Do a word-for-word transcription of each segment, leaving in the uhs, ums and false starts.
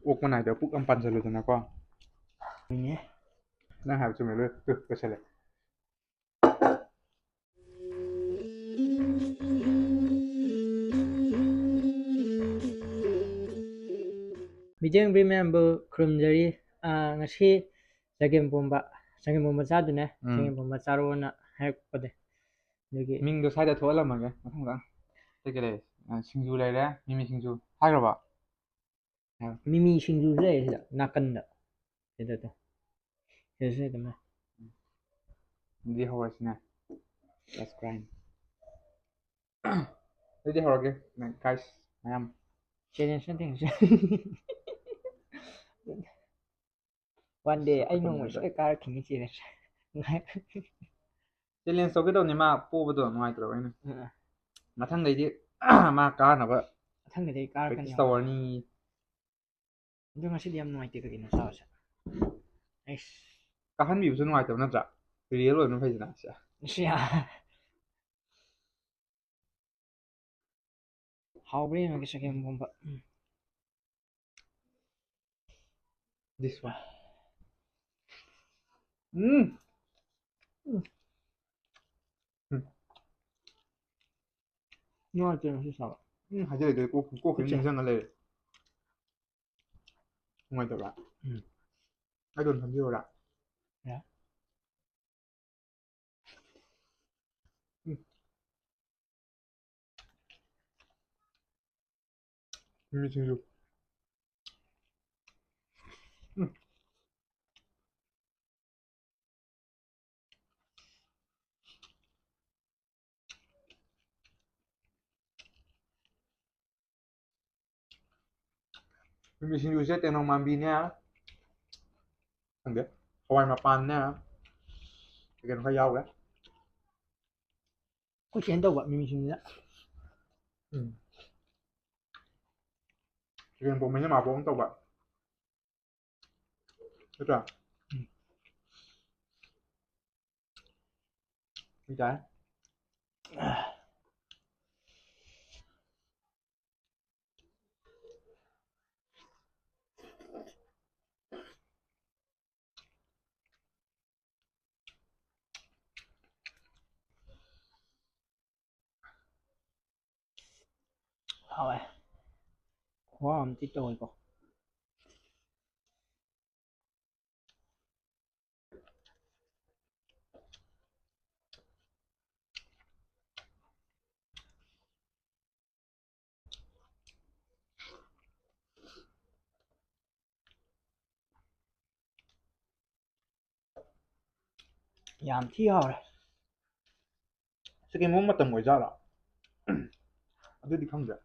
ꯑꯣꯛꯄ ꯅꯥꯏꯗꯕ ꯄꯨꯛ ꯑꯃ ꯄꯥꯟꯁꯤꯜꯂꯨꯗꯅꯀꯣ꯫ ꯅꯪ ꯍꯥꯏꯕ ꯆꯨꯝꯃꯦ, ꯂꯣꯏ꯫ ꯇꯨ, ꯂꯣꯏꯁꯜꯂꯦ꯫ ꯃꯤꯇꯩ ꯃꯌꯥꯝꯕꯨ ꯈꯨꯔꯨꯝꯖꯔꯤ꯫ ꯑꯥ, ꯉꯁꯤ ꯆꯒꯦꯝ ꯄꯣꯝꯕ, ꯆꯒꯦꯝ ꯄꯣꯝꯕ ꯆꯥꯗꯨꯅꯦ꯫ ꯎꯝ꯫ ꯆꯒꯦꯝ ꯄꯣꯝꯕ ꯆꯥꯔꯣꯅ ꯍꯥꯏꯔꯛꯄꯗ꯫ ꯑꯗꯨꯒꯤ ꯃꯤꯡꯗꯣ ꯁ꯭ꯋꯥꯏꯗ ꯊꯣꯛꯍꯜꯂꯝꯃꯒꯦ꯫ ꯃꯊꯪꯗ ꯀꯩ ꯀꯩ ꯂꯩ? ꯑ, ꯁꯤꯡꯖꯨ ꯂꯩꯔꯦ, ꯃꯤꯃꯤ ꯁꯤꯡꯖꯨ꯫ ꯍꯥꯏꯈ꯭ꯔꯕꯣ? ꯃꯤꯃꯤ ꯁꯤꯡꯖꯨꯁꯨ ꯂꯩꯔꯦ ꯁꯤꯗ, ꯅꯥꯀꯟꯗ꯫ ꯁꯤꯗ ꯇꯣ꯫ ꯁꯤꯗꯁꯨ ꯂꯩꯗꯅ꯫ ꯑꯗꯨꯗꯤ ꯍꯧꯔꯁꯤꯅꯦ꯫ Subscribe꯫ ꯑꯗꯨꯗꯤ ꯍꯧꯔꯒꯦ, guys ꯃꯌꯥꯝ꯫ Challenge ꯅꯠꯇꯦ ꯉꯁꯤ꯫ One day ꯑꯩ ꯅꯣꯡꯃ ꯁꯣꯏ ꯀꯥꯔꯛꯈꯤꯅꯤ challenge꯫ Challenge ꯇꯧꯒꯦ ꯇꯧꯅꯤ, ꯃꯥ ꯄꯣꯕꯗꯣ ꯅꯨꯡꯉꯥꯏꯇ꯭ꯔꯕ ꯑꯩꯅ꯫ ꯑ꯫ ꯃꯊꯪꯗꯩꯗꯤ ꯃꯥ ꯀꯥꯅꯕ ꯃꯊꯪꯗꯩꯗꯤ ꯀꯥꯔꯛꯀꯅꯤ꯫ Practice ꯇꯧꯔꯅꯤ꯫ ꯑꯗꯣ ꯉꯁꯤꯗꯤ ꯌꯥꯝ ꯅꯨꯡꯉꯥꯏꯇꯦ, ꯀꯩꯒꯤꯅꯣ ꯆꯥꯕꯁꯦ? ꯑꯩꯁ꯫ ꯀꯥꯍꯟꯕꯤꯕꯁꯨ ꯅꯨꯡꯉꯥꯏꯇꯕ ꯅꯠꯇ꯭ꯔꯥ? Real ꯑꯣꯏꯕꯅ ꯐꯩꯗꯅ, ꯁꯦ꯫ ꯁꯤ ꯌꯥ-, ꯍꯥꯎꯕ꯭ꯔꯥ ꯌꯦꯡꯉꯒꯦ ꯆꯒꯦꯝ ꯄꯣꯝꯕ꯫ ꯎꯝ꯫ This one. ꯎꯝ꯫ ꯎꯝ꯫ ꯎꯝ꯫ ꯅꯨꯡꯉꯥꯏꯇꯦ ꯉꯁꯤ ꯆꯥꯕ꯫ ꯎꯝ, ꯍꯥꯏꯖꯔꯤꯗꯨ ꯀꯣꯛ, ꯀꯣꯛ ꯈꯤꯇꯪ ꯅꯤꯡꯁꯤꯡꯉ ꯂꯩꯔꯦ꯫ ꯅꯨꯡꯉꯥꯏꯇꯕ꯭ꯔꯥ? ꯎꯝ꯫ ꯑꯩ ꯑꯗꯨꯝ ꯊꯝꯕꯤꯔꯣꯔꯥ? ꯌꯥꯏ꯫ ꯎꯝ꯫ ꯃꯤꯃꯤ ꯁꯤꯡꯖꯨ꯫ ꯎꯝ꯫ ꯃꯤꯃꯤ ꯁꯤꯡꯖꯨꯁꯦ ꯇꯦꯅꯧ ꯃꯥꯟꯕꯤꯅꯦ, ꯈꯪꯗꯦ, ꯍꯋꯥꯏ ꯃꯄꯥꯟꯅꯦ, ꯀꯩ ꯀꯩꯅꯣ ꯈꯔ ꯌꯥꯎꯈ꯭ꯔꯦ꯫ ꯑꯩꯈꯣꯏ ꯆꯦꯅ ꯇꯧꯕ ꯃꯤꯃꯤ ꯁꯤꯡꯖꯨꯁꯦ꯫ ꯎꯝ꯫ ꯆꯒꯦꯝ ꯄꯣꯝꯕꯁꯦ ꯃꯥꯕꯣꯛꯅ ꯇꯧꯕ꯫ ꯅꯠꯇ꯭ꯔꯥ? ꯎꯝ꯫ ꯌꯥꯏ꯫ ꯍꯥꯎꯋꯦ꯫ ꯈꯨꯍꯥꯎ ꯑꯃ ꯊꯤ ꯇꯧꯋꯦꯀꯣ꯫ ꯌꯥꯝ ꯊꯤ ꯍꯥꯎꯔꯦ꯫ ꯁꯦꯀꯦꯟ ꯃꯣꯃꯣ ꯃꯇꯝ ꯑꯣꯏꯖꯥꯠꯂꯣ? ꯑꯗꯨꯗꯤ ꯈꯪꯗ꯭ꯔꯦ꯫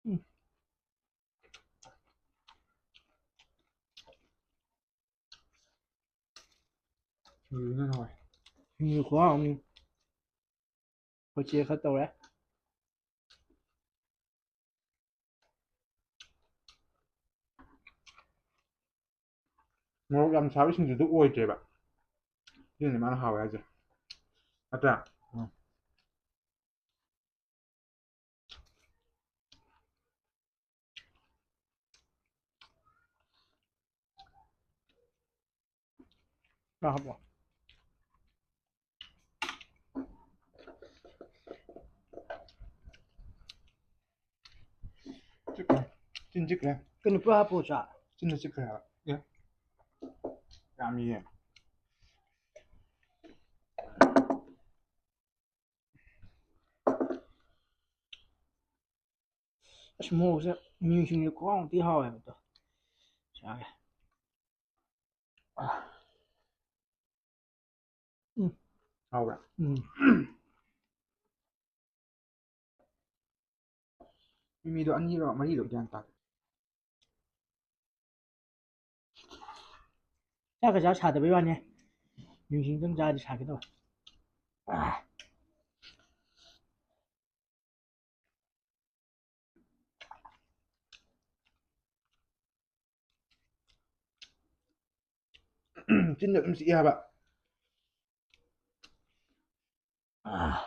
ꯎꯝ꯫ ꯁꯤꯡꯖꯨꯁꯤꯅ ꯍꯥꯎꯋꯦ꯫ ꯁꯤꯡꯖꯨ ꯈꯨꯍꯥꯎ ꯑꯃꯅꯤ꯫ ꯑꯩꯈꯣꯏ ꯆꯦ ꯈꯔ ꯇꯧꯔꯦ꯫ ꯃꯣꯔꯣꯛ ꯌꯥꯝ ꯁꯥꯕ ꯁꯤꯡꯖꯨꯗꯨ ꯑꯣꯏꯗ꯭ꯔꯦꯕ꯫ ꯑꯗꯨꯅꯅꯦ ꯃꯥꯅ ꯍꯥꯎꯋꯦ ꯍꯥꯏꯁꯦ꯫ ꯅꯠꯇ꯭ꯔꯥ? ꯎꯝ꯫ ꯈꯔ ꯍꯥꯞꯄꯣ꯫ ꯆꯤꯛꯈ꯭ꯔꯦ꯫ ꯆꯤꯟ ꯆꯤꯛꯈ꯭ꯔꯦ꯫ ꯀꯩꯅꯣ, ꯄꯨꯔꯥ ꯍꯥꯞꯄꯣ, ꯆꯥ꯫ ꯆꯤꯟꯗ ꯆꯤꯛꯈ꯭ꯔꯦ ꯍꯥꯏꯕ꯫ ꯑꯦ꯫ ꯌꯥꯝꯃꯤꯌꯦ꯫ ꯑꯁ, ꯃꯣꯔꯣꯛꯁꯦ, ꯃꯤꯃꯤ ꯁꯤꯡꯖꯨ ꯈꯨꯍꯥꯎ ꯑꯃ ꯊꯤ ꯍꯥꯎꯋꯦ ꯍꯥꯏꯕꯗꯣ꯫ ꯆꯥꯒꯦ꯫ ꯎꯝ꯫ ꯍꯥꯎꯕ꯭ꯔꯥ? ꯎꯝ꯫ ꯃꯤꯃꯤꯗꯣ ꯑꯅꯤꯔꯣ ꯃꯔꯤꯔꯣ ꯒ꯭ꯌꯥꯟ ꯇꯥꯗꯦ꯫ ꯆꯥꯛꯀ ꯆꯥ ꯁꯥꯗꯕꯩ ꯋꯥꯅꯦ꯫ ꯃꯤꯃꯤ ꯁꯤꯡꯖꯨꯗꯪ ꯆꯥꯔꯗꯤ ꯁꯥꯒꯦ ꯇꯧꯋꯦ꯫ ꯑꯥ꯫ ꯆꯤꯟꯗ ꯑꯗꯨꯝ ꯆꯤꯛꯑꯦ ꯍꯥꯏꯕ꯫ ꯑꯥ꯫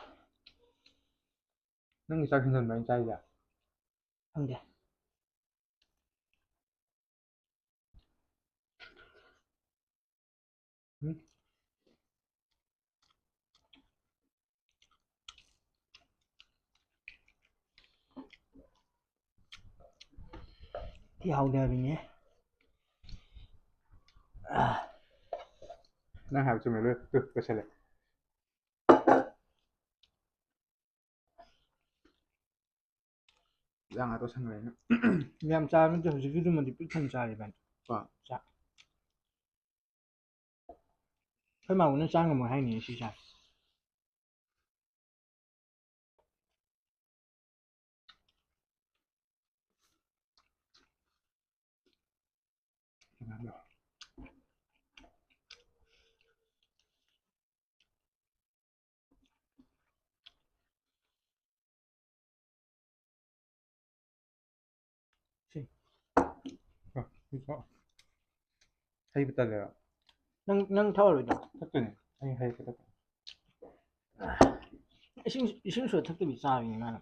ꯅꯪꯒꯤ ꯆꯥꯛ ꯍꯦꯟꯖꯟꯕ꯭ꯔꯥ ꯑꯩꯅ ꯆꯥꯏꯁꯦ? ꯈꯪꯗꯦ꯫ ꯎꯝ? ꯊꯤ ꯍꯥꯎꯗꯦ ꯍꯥꯏꯕꯅꯤꯅꯦ꯫ ꯅꯪ ꯍꯥꯏꯕ ꯆꯨꯝꯃꯦ, ꯂꯣꯏ꯫ ꯇꯨ, ꯂꯣꯏꯁꯜꯂꯦ꯫ ꯏꯟꯖꯥꯡ ꯉꯥꯛ ꯇꯧꯁꯟꯈ꯭ꯔꯦꯅꯦ꯫ ꯌꯥꯝ ꯆꯥꯕ ꯅꯠꯇꯦ, ꯍꯧꯖꯤꯛꯀꯤꯗꯨꯃꯗꯤ ꯄꯤꯛ ꯊꯟꯅ ꯆꯥꯔꯦ ꯏꯕꯥꯅꯤ꯫ ꯀꯣ? ꯆꯥꯛ꯫ ꯑꯩꯈꯣꯏ ꯃꯥꯕꯨꯅ ꯆꯥ ꯉꯝꯃꯣꯏ ꯍꯥꯏꯅꯤ ꯁꯤ ꯆꯥꯛ꯫ ꯁꯤ꯫ ꯑ, ꯁꯤ ꯊꯛꯑꯣ꯫ ꯍꯩꯕ ꯇꯜꯂꯦꯕ꯫ ꯅꯪ, ꯅꯪ ꯊꯛꯑꯔꯣꯏꯗ꯭ꯔꯣ? ꯊꯛꯇꯣꯏꯅꯦ꯫ ꯑꯩ ꯍꯩ ꯈꯤꯇ ꯊꯛ-꯫ ꯏꯁꯤꯡ, ꯏꯁꯤꯡ ꯁꯣꯗ ꯊꯛꯇꯕꯤ ꯆꯥꯕꯤꯅꯦ ꯃꯥꯅ꯫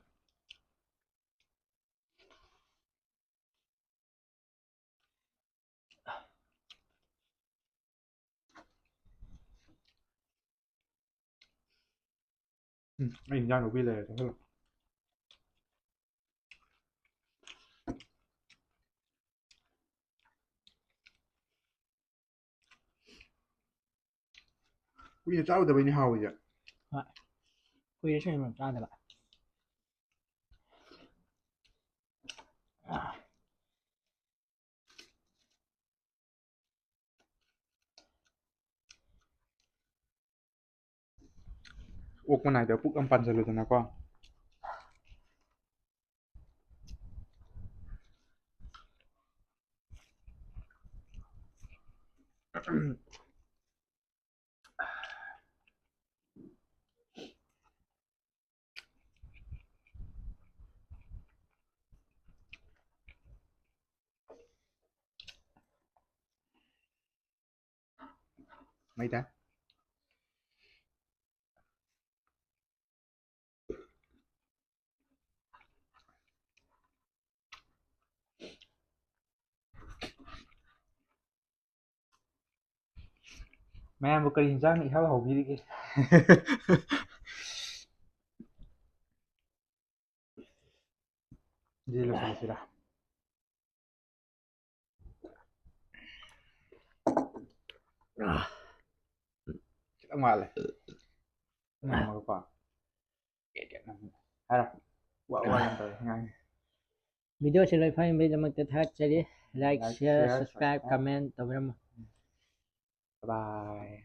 ꯎꯝ, ꯑꯩ ꯏꯟꯖꯥꯡ ꯂꯧꯕꯤ ꯂꯩꯔꯦ, ꯆꯠꯈ꯭ꯔꯣ꯫ ꯀꯨꯏꯅ ꯆꯥꯔꯨꯗꯕꯩꯅꯦ ꯍꯥꯎꯔꯤꯁꯦ꯫ ꯍꯣꯏ꯫ ꯀꯨꯏꯔꯦ ꯁꯤꯡꯖꯨ ꯆꯥꯗꯕ꯫ ꯑꯣꯛꯄ ꯅꯥꯏꯗꯕ ꯄꯨꯛ ꯑꯃ ꯄꯥꯟꯁꯤꯜꯂꯨꯗꯅꯀꯣ꯫ ꯃꯩ ꯇꯥꯏ꯫ ꯃꯌꯥꯝꯕꯨ ꯀꯔꯤ ꯍꯤꯟꯖꯥꯡꯅ ꯏꯍꯥꯎ ꯍꯥꯎꯕꯤꯔꯤꯒꯦ? ꯁꯤ ꯂꯣꯏꯁꯤꯜꯂꯁꯤꯔꯥ? ꯈꯤꯇꯪ ꯋꯥꯠꯂꯦ꯫ ꯉꯝꯃꯒꯀꯣ꯫ ꯍꯥꯏꯔꯣ꯫ ꯋꯥ ꯋꯥ ꯌꯥꯝ ꯇꯧꯔꯦ ꯉꯥꯡꯉꯦ꯫ ꯚꯤꯗꯤꯑꯣꯁꯤ ꯂꯣꯏ ꯐꯪꯕꯒꯤꯗꯃꯛꯇ ꯊꯥꯒꯠꯆꯔꯤ꯫ Like, share, subscribe, comment ꯇꯧꯕꯤꯔꯝꯃꯨ꯫ Bye.